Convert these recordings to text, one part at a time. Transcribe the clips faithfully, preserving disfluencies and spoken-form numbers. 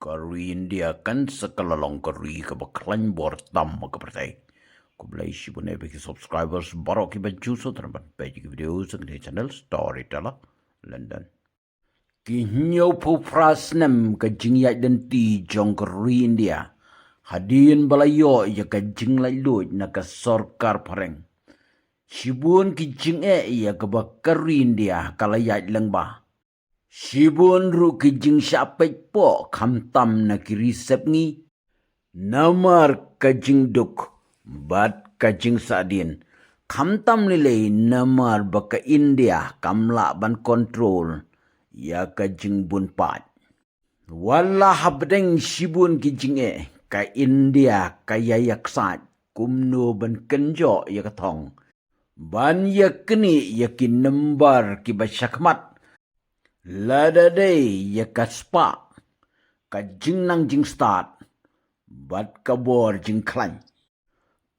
Ka ri India kan sa ka la long ka ri kaba khlaiñ bor tam ha ka pyrthei. Khublei shibun ïa phi ki subscribers baroh kiba ju sngewthuh ban peit ki video jong kane ka channel Storyteller London. Ki hynñiewphew phra snem ka jingïaid lynti jong ka ri India, hadien ba la ïoh ïa ka jinglaitluid na ka sorkar phareng, shibun ki jingeh ïa kaba ka ri India ka la ïaid lyngba. Shibun ruh ki jingshah peit poh khamtam na ki ri sepngi, namar ka jingduk bad ka jingsahdien, khamtam lei lei namar ba ka India kam lah ban kontrol ïa ka jingbun paid. Wat la hapdeng shibun ki jingeh, ka India ka ïa ïaksaid kumno ban kynjoh ïa ka thong, ban ïa knieh ïa ki nambar kiba shakhmat, lada dei ïa ka spah, ka jingnang jingstad bad ka bor jingkhlaiñ.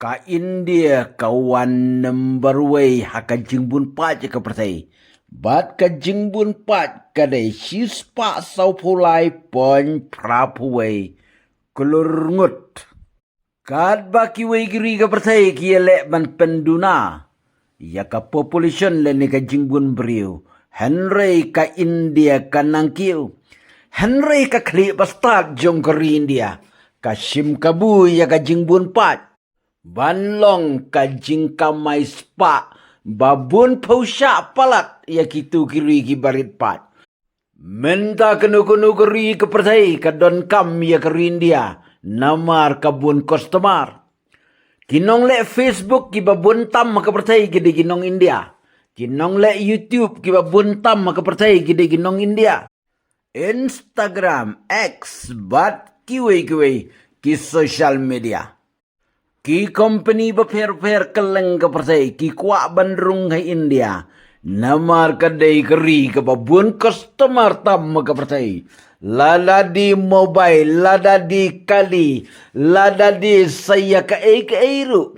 Ka India ka wan nambar wei ha ka jingbun paid ïa ka pyrthei, bad ka jingbun paid ka dei shispah sawphew lai point phraphew wei klur ngut. Katba kiwei ki ri ka pyrthei ki ïaleh ban pynduna ïa ka population lane ka jingbun briew, hynrei ka India ka nang kiew. Hynrei ka khlieh ba stad jong ka ri India ka shim kabu ïa ka jingbun paid ban long ka jingkamai spah ba bun phew shah palat ïa kitu ki ri kiba rit paid. Mynta kano kano ka ri ka pyrthei ka donkam ïa ka ri India namar ka bun customer. Ki nongleh Facebook kiba bun tam ha ka pyrthei ki dei ki nong India. Ki nongleh YouTube kiba bun tam ha ka pyrthei ki dei ki nong India. Instagram, X bad kiwei kiwei ki social media. Ki company bapher bapher kylleng ka pyrthei ki kwah ban rung ha India, namar ka dei ka ri kaba bun customer tam ha ka pyrthei. Lada dei mobile, lada dei kali, lada dei sa ïa kaei kaei ruh,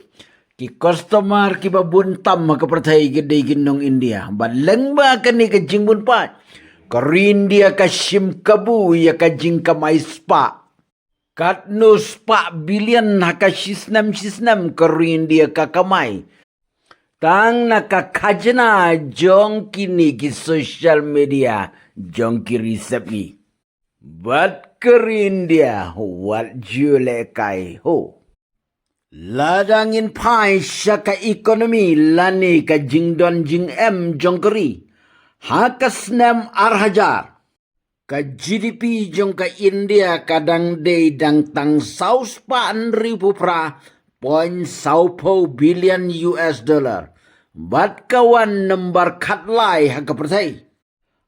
ki customer kiba bun tam ha ka pyrthei ki dei ki nong India. Bad lyngba kane ka jingbun paid, ka ri India ka shim kabu ïa ka jingkamai spah. Katno spah billion ha ka shisnem shisnem ka ri India ka kamai tang na ka khajna jong kine ki social media jong ki ri sepngi. Bad ka ri India wat ju lehkai ho. Lada ngin phai sha ka economy lane ka jingdon jingem jong ka ri ha ka snem ar hajar, ka GDP jong ka India ka dang dei dang tang saw spah hynriewphew phra point sawphew billion US dollar, bad ka wan nambar khatlai ha ka pyrthei.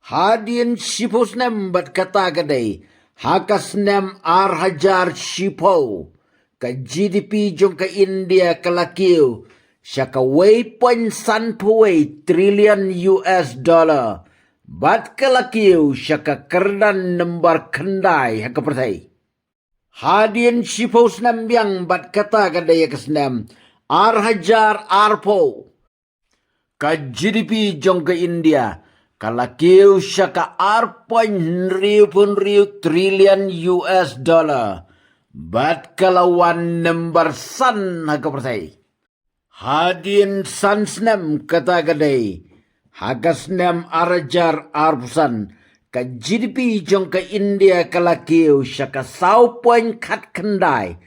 Hadien shiphew snem bad kata ka dei ha ka snem ar hajar shiphew, ka GDP jong ka India ka la kiew sha ka wei point sanphew wei trillion US dollar, bad ka la kiew sha ka kyrdan nambar khyndai ha ka pyrthei. Hadien shiphew snem biang bad kata ka dei ha ka snem ar hajar arphew, ka GDP jong ka India ka la kiew sha ka ar point hynriewphew hynriew trillion US dollar, bad ka la wan nambar san ha ka pyrthei. Hadien san snem kata ka dei ha ka snem ar hajar arphew san, ka GDP jong ka India ka la kiew sha ka saw point khatkhyndai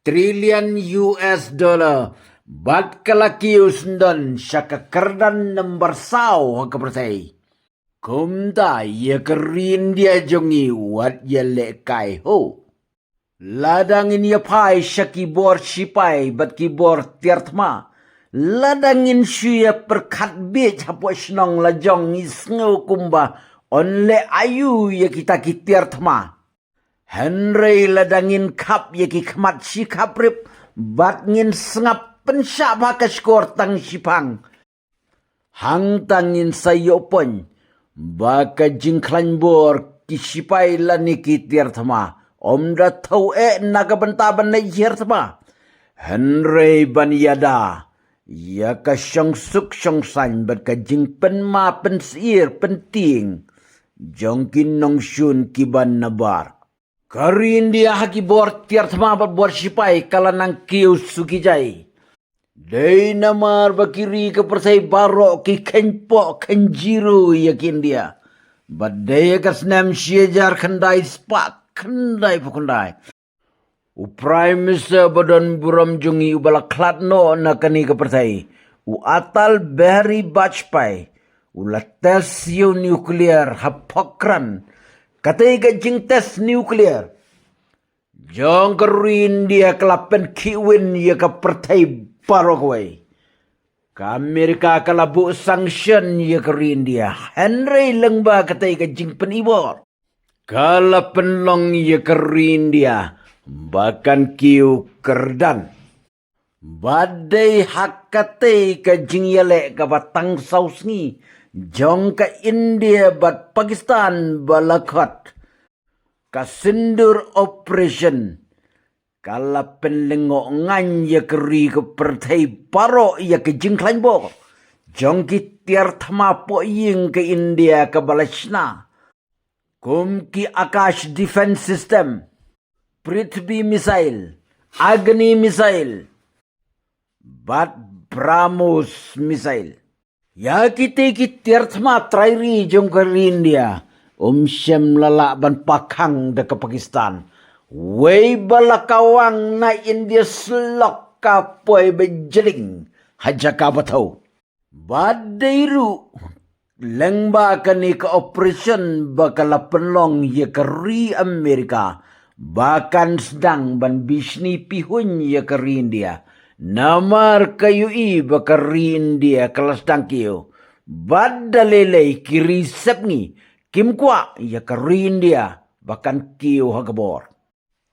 trillion US dollar, bad ka la kiew syndon sha ka kyrdan nambar saw ha ka pyrthei. Kumta ïa ka ri India jong ngi wat ïa lehkai ho. Lada ngin ïa phai sha ki bor shipai bad ki bor tiar thma, lada ngin shu ïa pyrkhat bieit hapoh shnong la jong ngi sngew kumba yn leh aïu ïa kita ki tiar thma. Hynrei lada ngin khap ïa ki khmat shi khap rip bad ngin sngap pynshah bha ka shkor tang shiphang, hangta ngin sa ïoh pyn ba ka jingkhlaiñ bor ki shipai lane ki tiar thma ym da thew eh na ka bynta ban leit hiar thma, hynrei ban ïada ïa ka shongsuk shongsaiñ bad ka jingpynma pynsyier pyntieng jong ki nongshun kiba nabar. Ka ri India ha ki bor tiar thma bad bor sipai ka la nang kiew suki jai. Dei namar ba ki ri ka pyrthei baroh ki khein poh khein jiro ïa ki India. Bad dei ka snem shi hajar khyndai spah khyndai phew khyndai, u Prime Minister ba don burom jong ngi uba la khlad noh na kane ka pyrthei, u Atal Bihari Vajpayee, u la test ïa u nuclear ha Pokhran. Katei ka jingtest nuclear jong ka ri India ka la pynkhih win ïa ka pyrthei baroh kawei. Ka Amerika ka la buh sanction ïa ka ri India, hynrei lyngba katei ka jingpynibor ka la pynlong ïa ka ri India ba kan kiew kyrdan. Bad dei ha katei ka jingïaleh kaba tang saw sngi jong ka India bad Pakistan ba la khot ka Sindoor Operation, ka la pynlyngngoh ngan ïa ka ri ka pyrthei baroh ïa ka jingkhlaiñ bor jong ki tiar thma poh ïing ka India kaba la shna kum ki Akash Defense System, Prithvi Missile, Agni Missile bad BrahMos Missile. Ïa kitei ki tiar thma trai ri jong ka ri India, um shym la lah ban pakhang da ka Pakistan. Wei ba la kawang na India slok ka poi ba jling ha jaka ba thaw. Bad dei ruh lyngba kane ka operation ba ka la pynlong ïa ka ri Amerika ba kan sdang ban bishni pihuiñ ïa ka ri India. Namar ka ïohi ba ka ri India ka la sdang kiew. Bad da lei lei ki ri sepngi kim kwah ïa ka ri India ba kan kiew ha ka bor.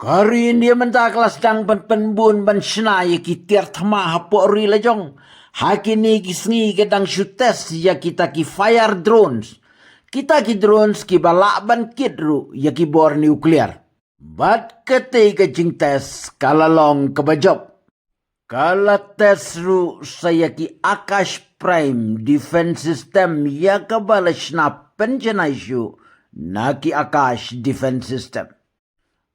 Ka ri India mynta ka la sdang ban pynbun ban shna ïa ki tiar thma hapoh ri lajong. Ha kine ki sngi ka dang shu test ïa kita ki fire drones. Kita ki drones kiba lah ban kit ruh ïa ki bor nuclear. Bad katei ka jingtest ka la long kaba jop. Ka la test ruh sa ïa ki Akash Prime Defense System ïa kaba la shna pynjanai shuh na ki Akash Defense System.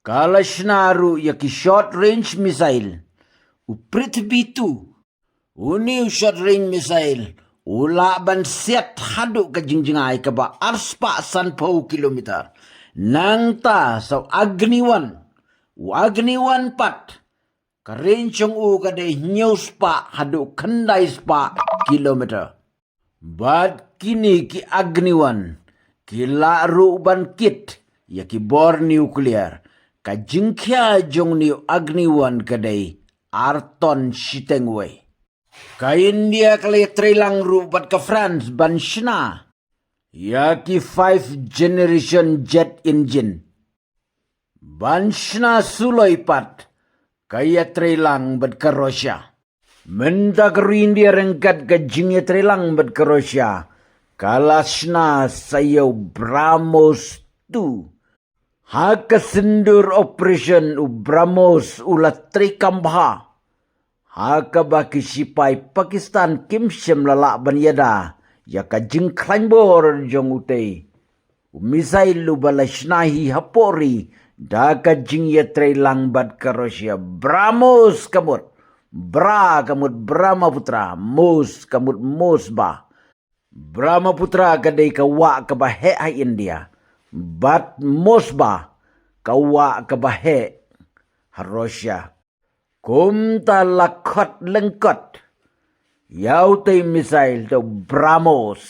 Ka la shna ruh ïa ki short range missile, u Prithvi two. Une u short range missile u lah ban siat haduh ka jingjngai kaba arspah sanphew kilometer. Nangta sa u Agni one, u Agni one pat ka range jong u ka dei hynñiew spah haduh khyndai spah kilometer. Bad kine ki Agni one ki lah ruh ban kit ïa ki bor nuclear. Ka jingkhia jong une u Agni one ka dei ar ton shiteng wei. Ka India ka la ïatreilang ruh bad ka France ban shna ïa ki five generation jet engine. Ban shna suloi pat ka ïatreilang bad ka Russia. Mynta ka ri India ryngkat ka jingïatreilang bad ka Russia ka la shna sa ïa u BrahMos two. Ha ka Sindoor Operation u BrahMos u la treikam bha. Ha kaba ki sipai Pakistan kim shym la lah ban ïada ïa ka jingkhlaiñ bor jong utei u missile uba la shna hi hapoh ri da ka jingïatreilang bad ka Russia. BrahMos ka mut, Bra ka mut Brahmaputra, Mos ka mut Mosba. Brahmaputra ka dei ka wah kaba heh ha India bad Mosba ka wah kaba heh ha Russia. Kumta la khot lyngkot ïa utei missile da u BrahMos.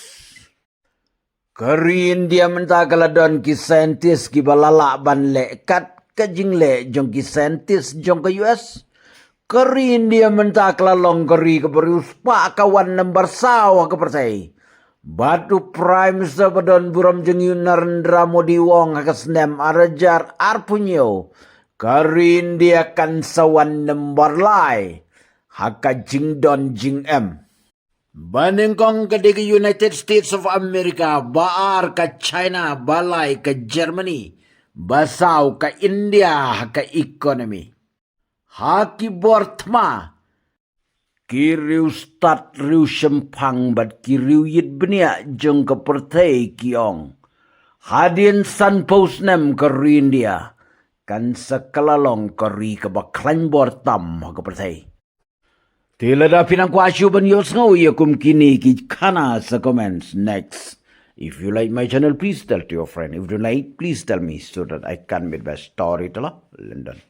Ka ri India mynta ka la don ki scientist kiba la lah ban leh kat ka jingleh jong ki scientist jong ka U S. Ka ri India mynta ka la long ka ri kaba riewspah ka wan nambar saw ha ka pyrthei. Bad u Prime Minister ba don burom jong ngi u Narendra Modi u ong ha ka snem ar hajar arphew hynñiew ka ri India kan sa wan nambar lai ha ka jingdon jingem. Ba nyngkong ka dei ka United States of America, ba ar ka China, ba lai ka Germany, ba saw ka India ha ka economy. Ha ki bor thma ki riewstad riewshemphang bad ki riewïeit bniah jong ka pyrthei ki ong, hadien sanphew snem ka ri India kan sa kylla long ka ri kaba khlaiñ bor tam ha ka pyrthei. Te lada phi nang kwah shuh ban ïohsngew ïa kum kine ki khana sa comments next. If you like my channel, please tell to your friend. If you like, please tell me so that I can be the best storyteller. London.